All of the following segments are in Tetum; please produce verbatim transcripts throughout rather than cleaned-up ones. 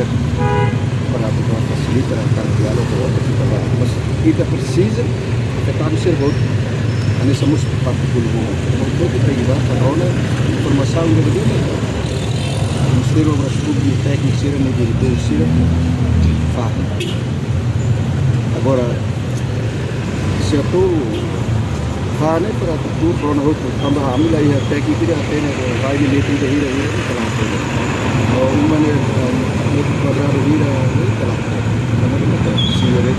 eh, para atu fasilita, para diálogu, para atu, mas ita presiza afetadu sira hotu. Hanesan mós parte Kulhun. Mós hotu tenke bá, para rona informasaun ne'ebé duni. Ministériu Obras Públikas, tékniku sira, no diretór sira, fahe. Agora, se atu fahe ne'e para atu rona hotu, tanba ami la iha tékniku ida hatene, vai ni metin ida hira, hira, hira, kala. Ou uma ne'e, eh, metru kuadradu hira, hira, kala. Tanba ne'e, se ere,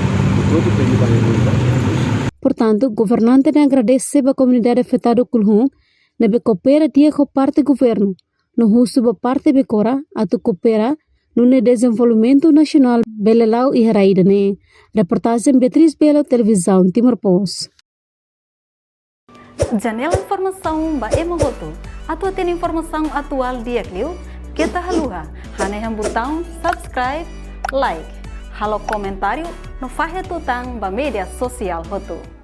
hotu tenke bá, hira, hira. Portantu, governante ne'e agradese ba komunidade afetadu Kulhun, ne'ebé koopera di'ak ho parte governu, no husu ba parte Becora atu koopera, nune'e dezenvolvimentu nasionál bele la'o iha rai ida-ne'e. Reportajen Beatriz Belo, Televizaun Timor Post. Janela informasaun ba ema hotu. Atu hatene informasaun atuál di'ak liu, keta haluha hanehan butaun subscribe, like, halo komentáriu, no fahe tutan ba média sosiál hotu.